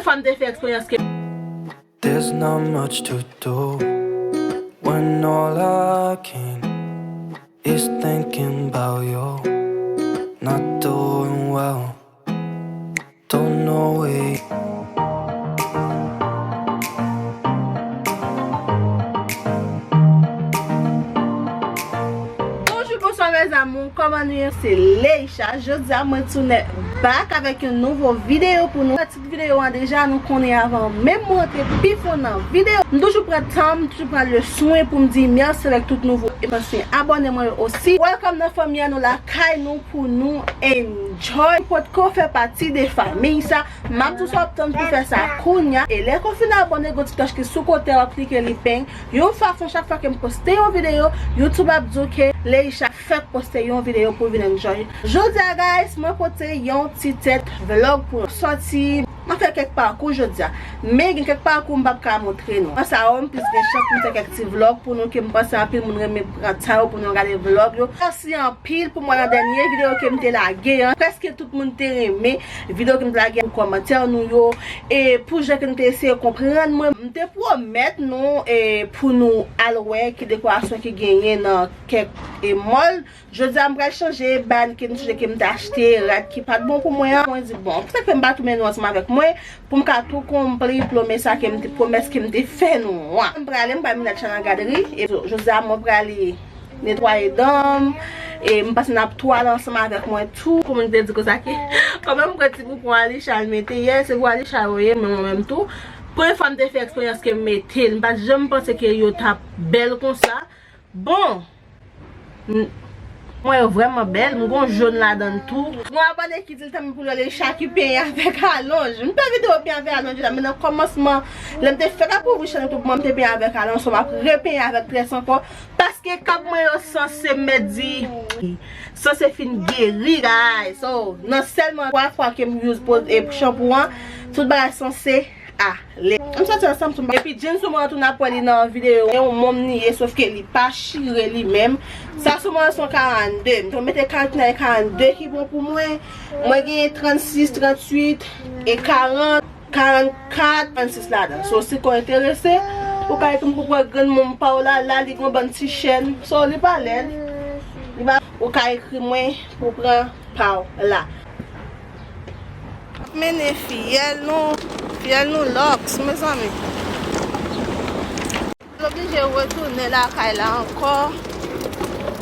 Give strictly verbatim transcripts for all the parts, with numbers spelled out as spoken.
Fwa m te fè eksperyans ke There's not much to do when all I can is thinking about you not doing well. Don't know where. Bonjou, bonswa, mes amours. Kòman nou ye? Se Leisha. Jodi a, mwen tounen back avèk yon nouvo videyo pou nou. Tit videyo an deja, nou konnen avan menm mwen antre pi fon nan videyo. M toujou pran tan, m toujou pran le swen pou m di mèsi avèk tout nouvo e ansyen abòne mwen yo osi. Welcome nan fanmi an, nou lakay nou pou nou enjoy. Potko fè pati de fanmi sa, m ap di w sa w ap tann pou fè sa kounya. E lè ke w fin abòne, gon ti klòch ki sou kote a, w ap klike li peng. Yon fason, chak fwa ke m poste yon videyo, YouTube ap di w ke Leisha fèk poste yon videyo pou vin enjoy. Jodi a, guys, mwen pote yon ti tèt vlog pou nou. Sòti, mwen fè kèk pakou jodi a. Men gen kèk pakou m p ap ka montre nou. Panse a, m plis gen chans pou m fè kèk ti vlog pou nou, ke m panse anpil moun renmen pran tan yo pou nou gade vlog yo. Mèsi anpil pou mwen nan dènye videyo ke m te lage an. Prèske tout moun te renmen videyo ke m te lage pou kòmantè nou yo. E pou jan ke nou te eseye konprann mwen, m te pwomèt nou, e, pou nou al wè ki dekorasyon ki genyen nan kèk, e, mall. Jodi a, m pral chanje bag ke m sonje ke m te achte, rad ki pa t bon pou mwen an. Mwen di, bon, poutèt ke m pa tou mennen nou ansanm avèk mwen, pou m ka tou konpli pwomès sa ke m te, pwomès ke m te fè nou an. M prale, m pral mennen Aisha nan gadri, e jodi a, mwen prale netwaye dan m, e m panse n ap tou ale ansanm avèk mwen tou. Kòman m te di konsa ke, kòman m pran ti poupon Aisha al mete yè, se pou Aisha yo ye, men mwen menm tou. Premye fwa m te fè eksperyans ke m mete l, m pa t janm panse ke yo t ap bèl konsa. Bon, m, mwen yo vrèman bèl, m gon jòn ladan l tou. Gon abòne ki di l tanmen pou l wè Leisha ki penyen avèk alonj. M fè videyo penyen avèk alonj la, men nan kòmansman, lè m te fèk ap ouvri chanèl YouTube mwen, m te penyen avèk alonj, so m ap repenyen avèk très ankò, paske kab mwen yo sanse mèt di, sanse fin geri, guys. So, nan sèlman twa fwa ke m use pwod-, e, chanpou an, tout bagay sanse ale. M soti ansanm sou m. Epi jeans sou mwen an tou n ap wè li nan videyo. E yon mòm li ye, sòf ke li pa chire li menm. Sa sou mwen an se yon karannde. Mwen mete kalkilè karannde ki bon pou mwen. Mwen genyen trannsis, tranntuit e karant, karannkat, trannsis ladan. So, si ke w enterese, ou ka ekri m pou pran grenn mòm pa w la, la, li gon bann ti chèn. So, li pa lèd. Li pa, ou ka ekri mwen pou pran pa w la. Ap mennen fiyèl nou, fiyèl nou lòks, mezanmi. Mwen oblije retounen lakay la ankò,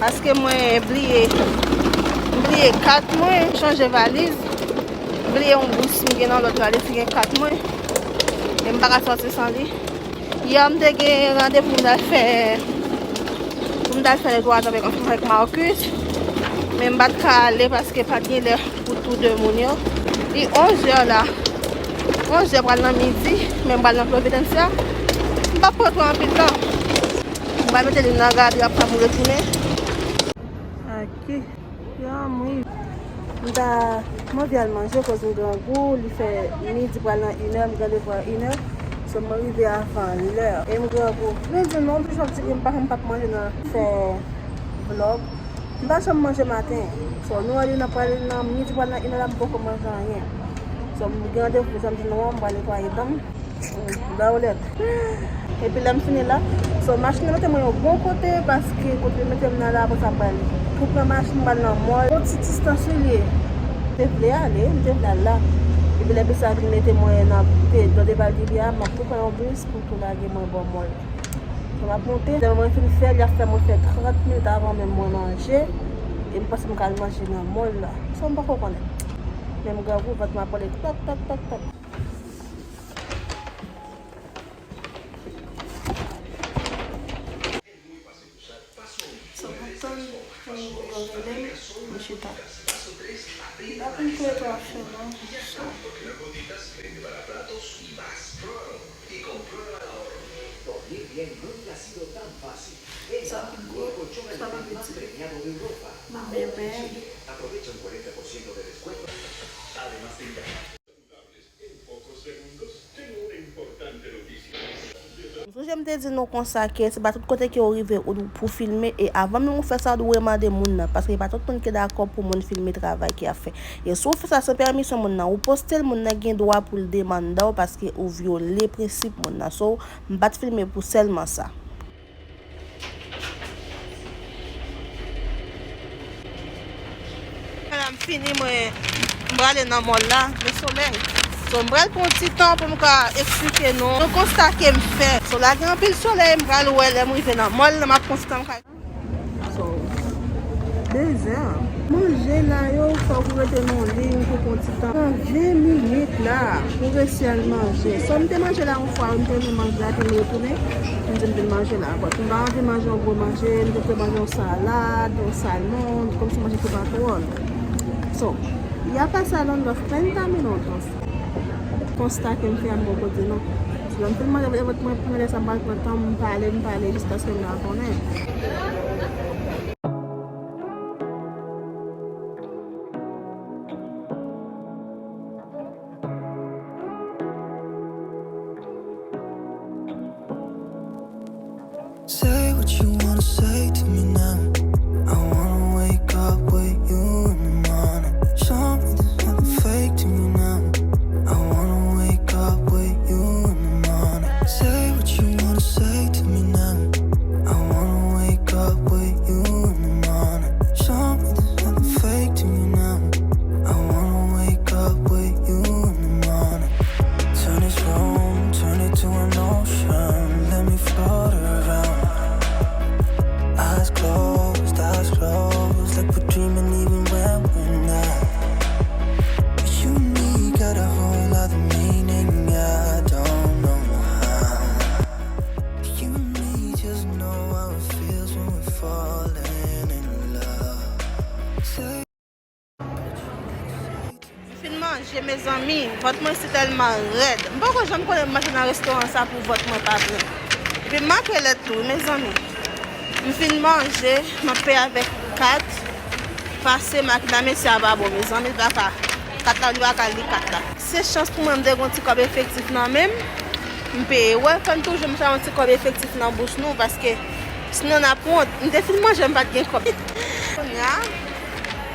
paske mwen bliye, m bliye kat mwen, chanje valiz, bliye yon bous m gen nan lòt valiz ki gen kat mwen, e m pa ka sòti san li. Yè, m te gen randevou pou m t al fè, pou m t al fè netwayaj avèk, avèk Marcus, men m pa t ka ale paske pa t gen lè pou tou de moun yo. Li onz è la. Onz è pral nan midi, men m pral nan Providencia. M p ap pran twò anpil tan. M pral mete li nan gadri, apre m retounen. Ok. Yo, m rive. M ta, m anvi al manje koz m grangou, li fè midi pral nan inè, m gen devwa inè. So, mwen rive avan lè. E m grangou. Mwen di non, m toujou ap di ke m pa, m p ap manje nan fè vlog. M pa janm manje maten. So, nou wè li nan pral nan midi pral nan inè la, m poko manje anyen. So, m gen randevou samdi non an, m pral netwaye dan m. Dawlèt. Epi lè m fini la, so machin nan mete mwen yon bon kote, paske kote li mete m nan la, apre sa pral tou pran machin, m pral nan mòl. Yon ti distans wi li ye. M te vle ale, m te vle al la. Epi lè bus la vin mete mwen nan, te, nan Deval Divya, m ap tou pran yon bus pou tou lage mwen bò mòl. So m ap monte, lè mwen fin fè l, y ap fè mwen fè trant minit avan menm mwen manje. E m panse m ka al manje nan mòl la. So m poko konnen. Men m grangou, vant mwen ap rele tòk, tòk, tòk, tòk. So, m ap tann pou yo rele m, mwen chita. M pa konn ki letan w ap fè non. So. Sa pi gwo, sa pa piti. Mwen byen bèl. Sonje m te di nou konsa ke se pa tout kote ke w rive ou pou filme, e avan menm ou fè sa, ou dwe mande moun nan, paske e pa tout moun ki dakò pou moun filme travay ke y ap fè. E si w fè sa san pèmisyon moun nan, ou poste l, moun nan gen dwa pou l demande w, paske ou vyole prensip moun nan. So, m pa t filme pou sèlman sa. Vwala, m fini, mwen, m prale nan mòl la, gen solèy. So, m pral pran yon ti tan pou m ka eksplike nou yon konsta ke m fè. So, la gen anpil solèy, m pral wè lè m rive nan mòl la, m ap pran ti tan m ka. So, dezè. Manje la yo, fòk ou rete nan yon liy pou yon ti tan. Nan ven minit la, pou resi al manje. So, m te manje la yon fwa, m te renmen manje la, epi m retounen, m di m vin manje la. But m pa anvi manje yon gwo manje, m te vle manje yon salad, yon salmon, kòmsi manje ki pa twò lou. So, ya pasado dos treinta minutos. Konsta ke m fè a m poko di nou. Si lè m fin manje, vant mwen pran lè sa, m pral pran tan m pale, m pale jiskaske m pa konnen. Say what you wanna say to me now. I wanna wake up with you in the morning. Show me there's nothing fake to me now. I wanna wake up with you in the morning. Say what you wanna say to me now. I wanna wake up with you in the morning. Show me there's nothing fake to me now. I wanna wake up with you in the morning. Turn this room, turn it to an ocean. Let me float around. Eyes closed, eyes closed, like we're dreaming even when we're not. You and me got a whole other meaning, I don't know how. You and me just know how it feels when we're falling in love. Say M fin manje, mezanmi, vant mwen si tèlman rèd. M poko janm konnen m manje nan restoran sa pou vant mwen pa plen. Epi m make lèt tou, wi, mezanmi. M fin manje, m ap peye avèk kat. Pase makina mesye a pa bon, mezanmi, li pa ka. Kat la, li pa ka li kat la. Se chans pou mwen, m te gon ti kòb efektif nan men m. M peye. Wè, fò n toujou mete yon ti kòb efektif nan bouch nou, paske sinon n ap wont. M te fin manje, m pa t gen kòb. Kounye a,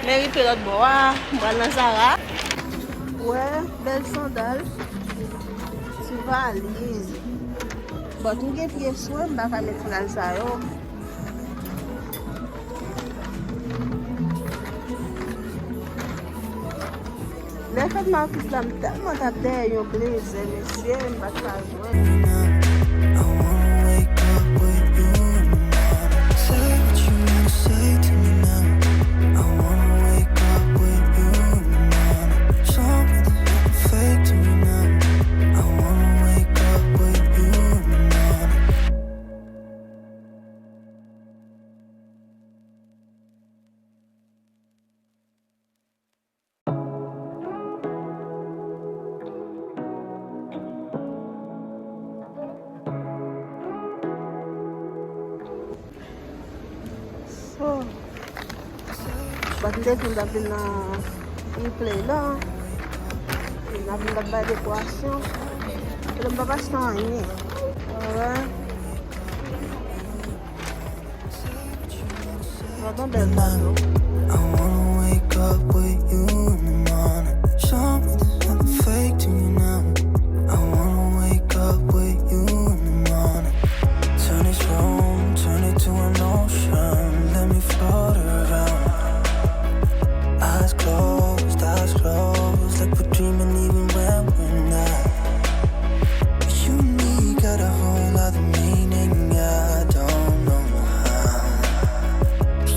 men rive lòt bò a, m pral nan Zara. Wè, bèl sandal, ti valiz. But m gen pye swen, m pa ka met sandal sa yo. Lè fèt Marcus la, m tèlman t ap dèyè yon blezè, mesye, m pa t ka jwenn. I wanna wake up with you in the morning. Say what you wanna say to me now. I wanna wake up with you in the morning. Show me there's nothing fake to me now. I wanna wake up with you in the morning. So, but m te di m t ap vin nan replay la. M ap vin t ap bay dekorasyon. Epi m p ap achte anyen. Alright. Gad yon bèl tablo. I wanna wake up with you in the morning. Show me there's nothing fake to me now. I wanna wake up with you in the morning. Turn this room, turn it to an ocean. Let me float around. Eyes closed, eyes closed, like we're dreaming even when we're not. You and me got a whole other meaning, I don't know how.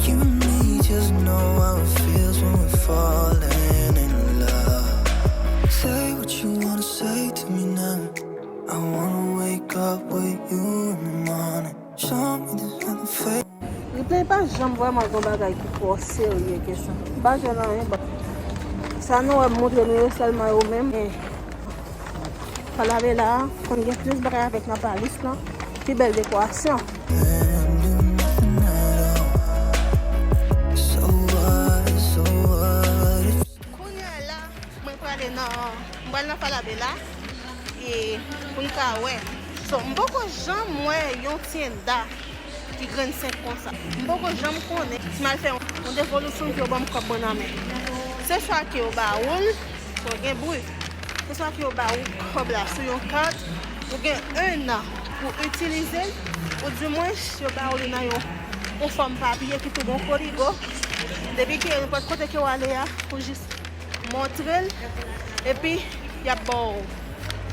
You and me just know how it feels when we're falling in love. Say what you wanna say to me now. I wanna wake up with you in the morning. Show me there's nothing fake. Replay pa janm vrèman yon bagay ki twò serye ke sa. M pa jwenn anyen, but sa nou wè m montre nou yo sèlman yo menm. Eh. Falabella konn gen plis bagay avèk nan Paris lan, pi bèl dekorasyon. Kounye a la, mwen prale nan, mwen pral nan Falabella, e pou n ka wè. So, m poko janm wè yon tenda ki grenn senk konsa. M poko janm konnen. Si m al fè yon, yon devolisyon, ke yo ban m kòb mwen nan men. Se swa ke yo ba ou l, fò gen bri. Se swa ke yo ba ou kòb la sou yon kat, ou gen en an pou itilize l, oudimwens yo ba ou li nan yon, yon fòm papye ki tou bon koligo. Depi ke nenpòt kote ke w ale a, ou jis montre l, epi y ap ba w,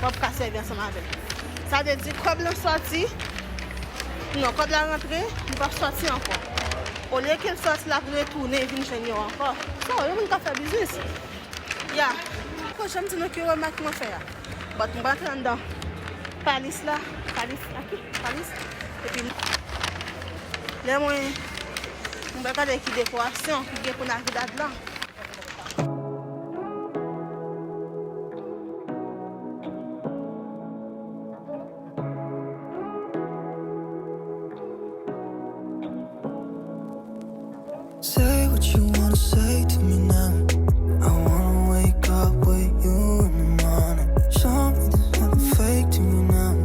w ap ka sèvi ansanm avè l. Sa vle di kòb lan sòti, non, kòb la rantre, li p ap sòti ankò. Olye ke l sòti, l ap retounen vin jwenn yo ankò. So, yon moun ka fè biznis. Ya. Poko janm di nou ki remak mwen fè a. But m rantre anndan palis la, palis la ki, palis. Epi lè mwen, mwen gade ki dekorasyon ki gen pou Navidad lan. Say what you wanna say to me now. I wanna wake up with you in the morning. Show me there's nothing fake to me now.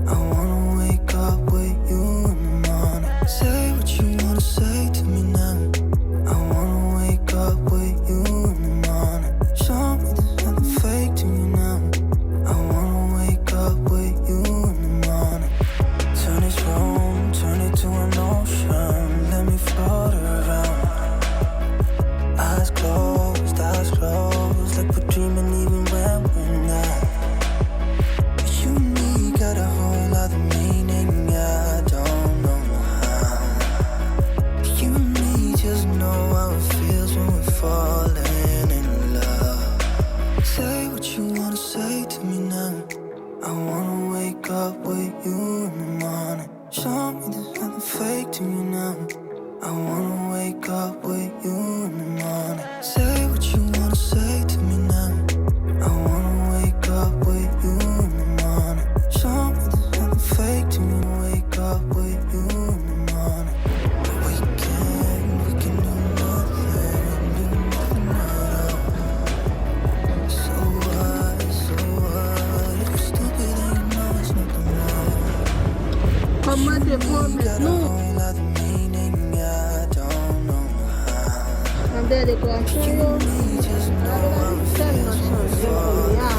I wanna wake up with you in the morning. Say what you wanna say to me now. I wanna wake up with you in the morning. Show me there's nothing fake to me now. I wanna wake up with you in the morning. Turn this room, turn it to an ocean. Let me float around. Eyes closed, eyes closed, like we're dreaming even when we're not. You and me got a whole lot of meaning, I don't know how. You and me just know how it feels when we're falling in love. Say what you wanna say to me now. I wanna wake up with you in the morning. Show me there's nothing fake to me now. I wanna wake up with you in the morning. Say what you wanna say to me now. I wanna wake up with you in the morning. Show me there's nothing fake to me. Wake up with you in the morning. We can, we can do nothing, do nothing at all. So what, so what? If you're stupid, then you know it's nothing wrong. Kòman te pwomèt nou? Anbè dekorasyon yo. Gade la, li tèlman chanje kounye a.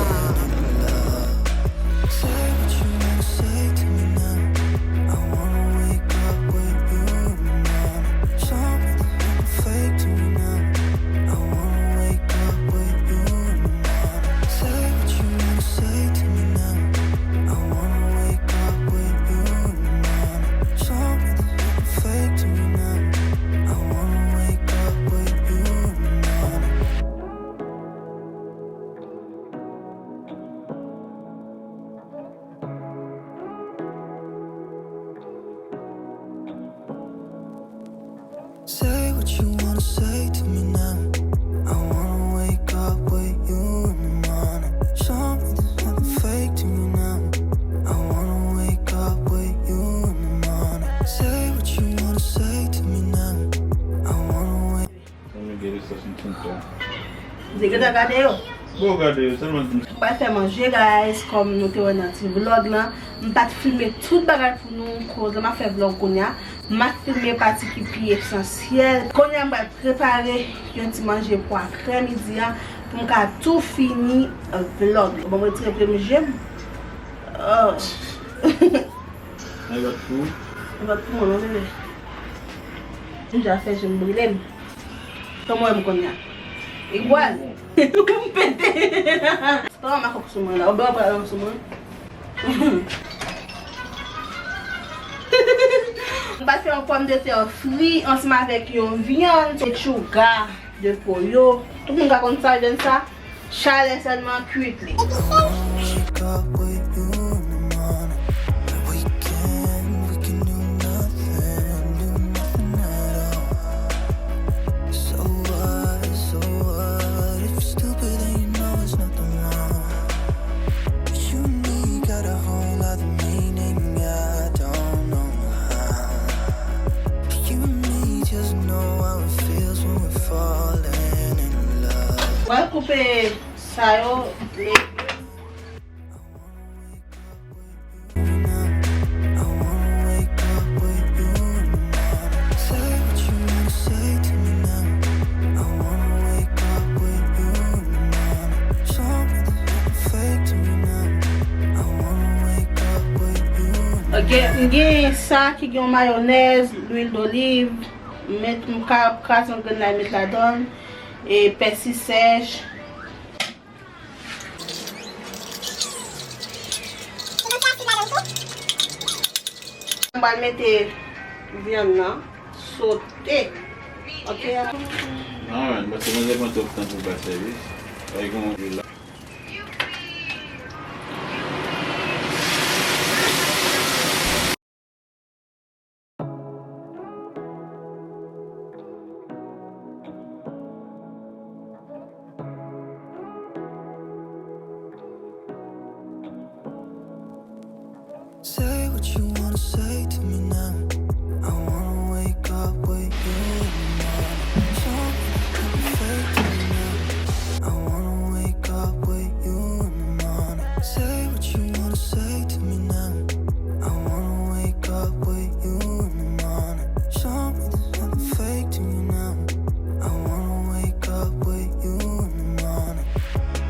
Say what you wanna say to me now. I wanna wake up with you in the morning. Show me there's nothing fake to me now. I wanna wake up with you in the morning. Say what you wanna say to me now. I wanna wake Mwen gen de sòs m kontan. Mwen te gentan gade yo. Bon, gade yo, sèlman di m. M pral fè manje, guys, kòm nou te wè nan ti vlog lan. M pa t filme tout bagay pou nou, koz lè m ap fè vlog kounye a, m ap filme pati ki pi esansyèl. Kounye a, m pral prepare yon ti manje pou aprè midi a, pou m ka tou fini vlog. Bon, mwen retire plim je m. Oh. Nan lòt kou. Lòt kou, non, bebe. M ja fè je m brile m. Kòman w wè m kounye a? Igwal. M pete. Kòman makòk sou mwen la? Ou bè w pral sou mwen? M pral fè yon pòmdetè fri ansanm avèk yon vyann, se chouga de pollo. Tout moun ka konn sa, jwenn sa. Chalè sèlman kwit li. Wake up with you in the morning. We can, we can do nothing, do nothing at all. So what, so what? If you're stupid, then you know it's nothing wrong. You and me got a whole lot of meaning, I don't know how. You and me just know how it feels when we're falling in love. Mwen koupe sa yo, le. I wanna wake up with you in the Ok, m gen sa ki gen yon mayonèz, lwil doliv, m met, m ka kraze yon grenn lay, met ladan l, e pèsi sèch. M pral mete vyann nan sote. Ok. Alright, paske mwen te pran twòp tan pou bay sèvis. Ay, kòman yo la? Say what you wanna say to me now. I wanna wake up with you in the morning. Show me there's nothing fake to me now. I wanna wake up with you in the morning. Say what you wanna say to me now. I wanna wake up with you in the morning. Show me there's nothing fake to me now. I wanna wake up with you in the morning.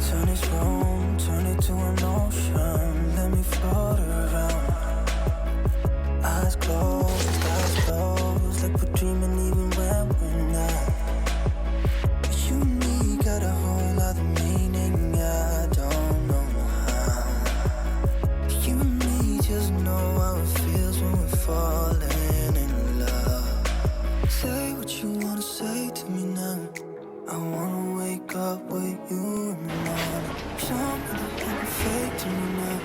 Turn this room, turn it to an ocean. Let me float around. Eyes closed, eyes closed, like we're dreaming even when we're not. You and me got a whole other meaning, I don't know how. You and me just know how it feels when we're falling in love. Say what you wanna say to me now. I wanna wake up with you in the morning. Show me there's nothing fake to me now.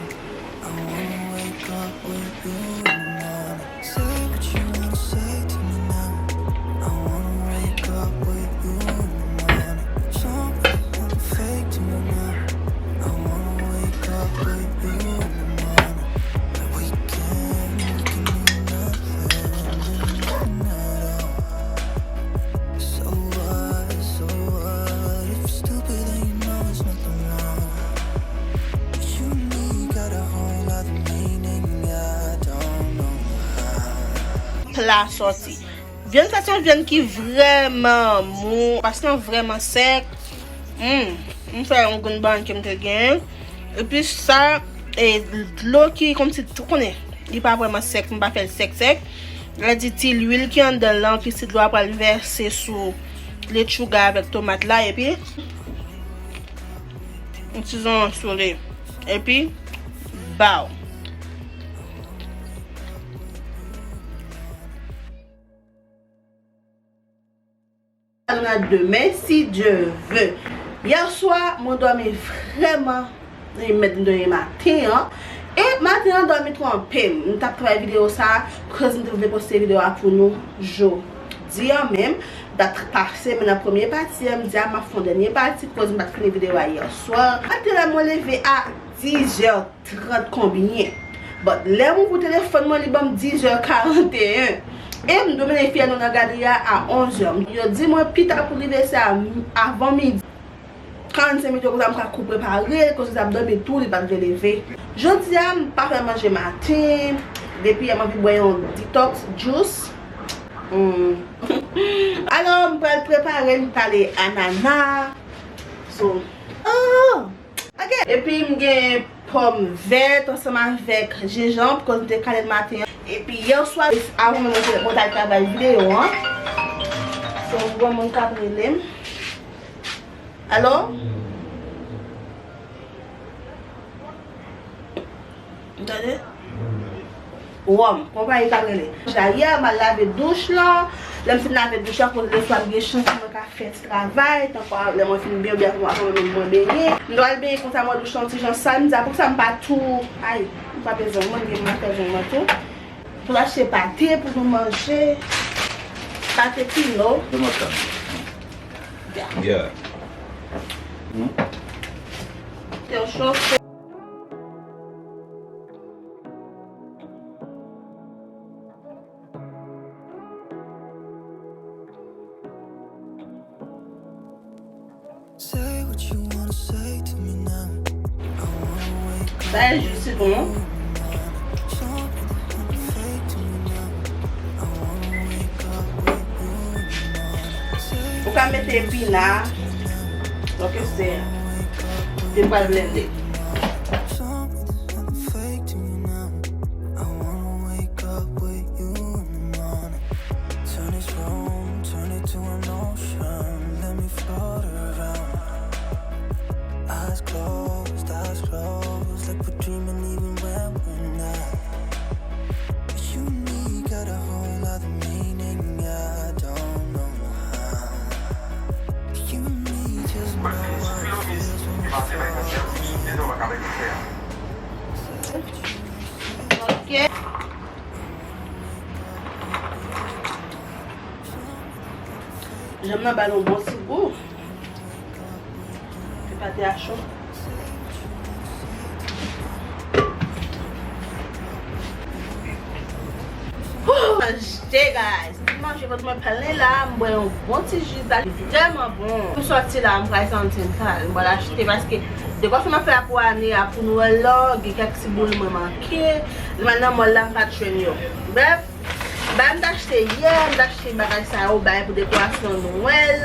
I wanna wake up with you in the morning. Say what you wanna say to me now. I wanna wake up with you in the morning. Show me there's nothing fake to me now. I wanna wake up with you in the morning. Like we can, we can do nothing, do nothing at all. So what, so what? If you're stupid, then you know it's nothing wrong. You and me got a whole other meaning, I don't know how. Pla sòti. Vyann sa se yon vyann ki vrèman mou, paske l vrèman sèk. Hmm, m fè yon grenn bann ke m te genyen. Epi sa, e, dlo ki kòmsi tou konnen, li pa vrèman sèk, m pa fè l sèk sèk. Sa vle di ti lwil ki anndan l lan, ki ti dlo a pral vèse sou letchouga avèk tomat la, epi yon ti zonyon sou li. Epi, baw. Nou nan demen, si Dye ve. Yè swa, mwen dòmi vrèman, e mèt m dòmi maten an. E maten an, dòmi twonpe m. M t ap travay videyo sa a, koz m te vle poste videyo a pou nou jodi a menm. Dat pase, men nan premye pati an, m di a m ap fè yon dènye pati, koz m pa t fini videyo a yè swa. Maten la, mwen leve a dizè trant konbyen. But lè m ouvri telefòn mwen, li ban m dizè karanteyen. E m dwe mennen fi a nou nan gadri a a onzè. Yo di mwen pita pou rive se a, avan midi. Karannsenk minit yo konsa m ka kou prepare, koz li t ap dòmi tou, li pa t vle leve. Jodi a, m pa fè manje maten, depi yè m anvi bwè yon detox juice. Hmm. Alò, m pral prepare, m tale anana. So, oh! Ok. Epi m gen pòm vèt ansanm avèk jenjanm, koz m te kale l maten an. Epi yè swa, avan menm mwen t al travay videyo an. So, yon granmoun k ap rele m. Alo? Ou tande? Wòm, konpayi k ap rele. Jayè, m al lave douch lan. Lè m fin lave douch lan, koz lèswa m gen chans mwen ka fè ti travay. Tankou lè mwen fin benyen, oubyen avan menm mwen benyen. M dwe al benyen konsa, mwen douch lan ti jan sal. M di, a, poukisa m pa tou. Ay, m pa bezwen, mwen gen m ap fè zen mwen tou. Pou l achte pate pou nou manje. Pate pino. Donald Trump. Yeah. Yeah. Hmm? Tè w chofe. Say what you wanna say to me now. I wanna wake up. Sa e ji sitwon. Show me there's nothing fake to me now. I wanna wake up with you in the morning. Ou ka mete pina. Ok, se. Te pral blende. Show me there's nothing fake to me now. I wanna Janm nan ba nou bon ti gou. Ti pate a cho. Woo, manje, guys. Ti manje vant mwen plen la, m bwè yon bon ti ji sa, li vrèman bon. M sòti la, m pral santi m pral. M pral achte paske dekwa sa m ap fè a pou ane a, pou Nwèl la, gen kèk ti boul mwen manke. Lè m al nan mall la, m pa t jwenn yo. Brèf, bagay m t achte yè, m t achte bagay sa yo, bagay pou dekorasyon Nwèl.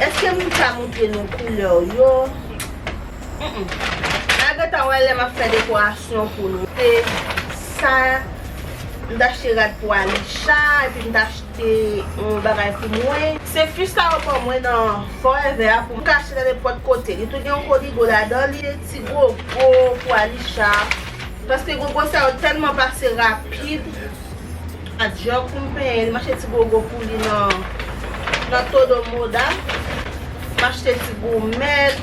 Èske m ka montre nou koulè yo? Mm-mm. N a gentan wè lè m ap fè dekorasyon pou nou. Se sa, m t achte rad pou Alisha, epi m t achte yon bagay pou mwen. Se fich sa yo ban mwen nan Forever a pou m ka achte nan nenpòt kote. Li tou gen yon Koligo ladan li, ti gogo pou Alisha. Paske gogo sa yo tèlman pase rapid. A djòk pou m penyen li, m achte ti gogo pou li nan, nan Todo Moda. M achte ti gomèt.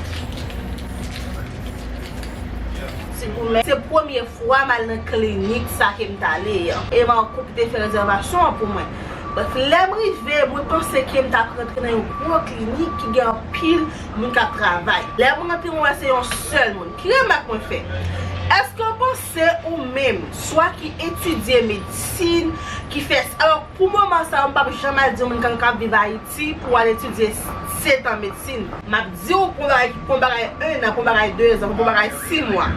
Ti gomèt. Se premye fwa m al nan klinik sa ke m t ale an. E Marco ki te fè rezèvasyon an pou mwen. Brèf, lè m rive, mwen panse ke m t ap rantre nan yon gwo klinik ki gen anpil moun k ap travay. Lè m rantre, mwen wè se yon sèl moun. Ki remak mwen fè? Èske w panse ou menm, swa ki etidye medsin, ki fè sa, alò, pou moman sa, m p ap janm al di yon moun k ap viv Ayiti pou al etidye sèt an medsin. M ap di w pou yon bagay ki pou yon bagay en an, pou yon bagay de zan, pou yon bagay sis mwa.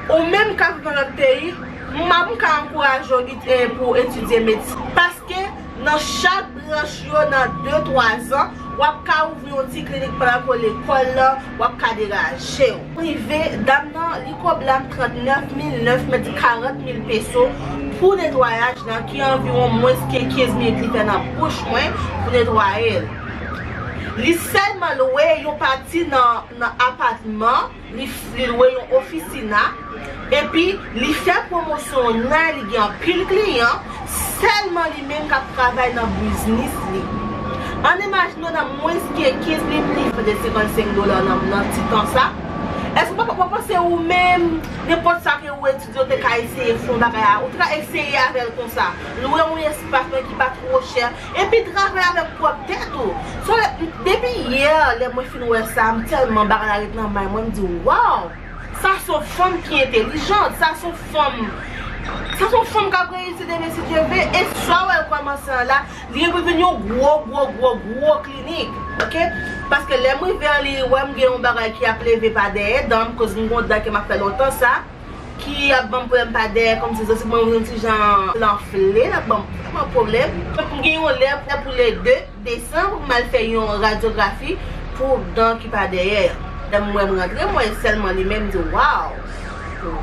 Ou menm k ap viv nan lòt peyi, m ap, m ka ankouraje w pou etidye medsin. Paske nan chak branch yo, nan de twa zan, w ap ka ouvri yon ti klinik pandan ke w lekòl la, w ap ka degaje w. Rive, dam nan, li kob la trannèf mil nèf, m di karant mil peso pou netwayaj lan, ki anviwon mwens ke kenz minit li fè nan bouch mwen pou netwaye l. Li sèlman lwe yon pati nan, nan apatman, li, li lwe yon ofisina, epi li fè pwomosyon online, li gen anpil kliyan, sèlman li menm k ap travay nan biznis li. Ann imajine w nan mwens ke kenz minit li fè de senkannsenk dola nan, nan ti tan sa. Èske w pa, w pa panse ou menm, nenpòt sa ke ou etidye, ou te ka eseye fè yon bagay a, ou te ka eseye avè l konsa. Lwe yon espas mwen ki pa twò chè, epi travay avèk pwòp tèt ou. So, depi yè, lè mwen fin wè sa, m tèlman bagay la ret nan may mwen, m di, waw! Sa se yon fanm ki entèlijan, sa se yon fanm, sa se yon fanm k ap reyisi demen si Dye vle, e sa w wè l kòmanse an la, li gen pou vin yon gwo, gwo, gwo, gwo klinik, oke? Paske lè m rive an, li wè m gen yon bagay ki ap leve pa dèyè dan m, koz m gen yon dan ke m ap fè lontan sa, ki ap ban m pwoblèm pa dèyè, kòmsi zansit mwen yon ti jan anfle, l ap ban m vrèman pwoblèm. Donk, m gen yon lè pou, pou le de desanm, m al fè yon radyografi pou dan ki pa dèyè an. Lè m wè m rantre, m wè sèlman li menm, m di, waw!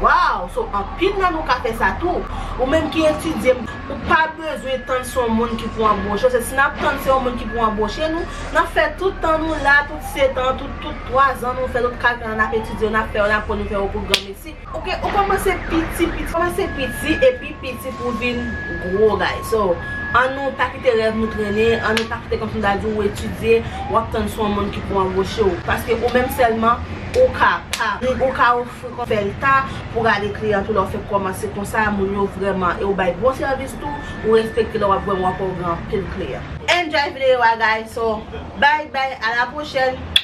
Waw! So, anpil nan nou ka fè sa tou. Ou menm ki etidye, ou pa bezwen tann se yon moun ki pou anboche w. Se si n ap tann se yon moun ki pou anboche nou, n ap fè tout tan nou la, tout sèt an, tout, tout twa zan nou fè, tout kalkil la n ap etidye, n ap fè, n ap pran, nou fè yon pwogram isi. Oke, ou kòmanse piti, piti, kòmanse piti, epi piti pou vin gwo, guys. So, ann nou pa kite rèv nou trennen, ann nou pa kite kòmsi m ta di ou etidye, w ap tann se yon moun ki pou anboche w. Paske ou menm sèlman, ou kapab, ou ka ofri konfè l ta pou gade kliyan tou lè w fèk kòmanse konsa, moun yo vrèman, e ou bay bon sèvis tou, ou respekte lè w ap wè m w ap wè w gen anpil kliyan. Enjoy videyo a, guys. So, bye bye, à la prochaine.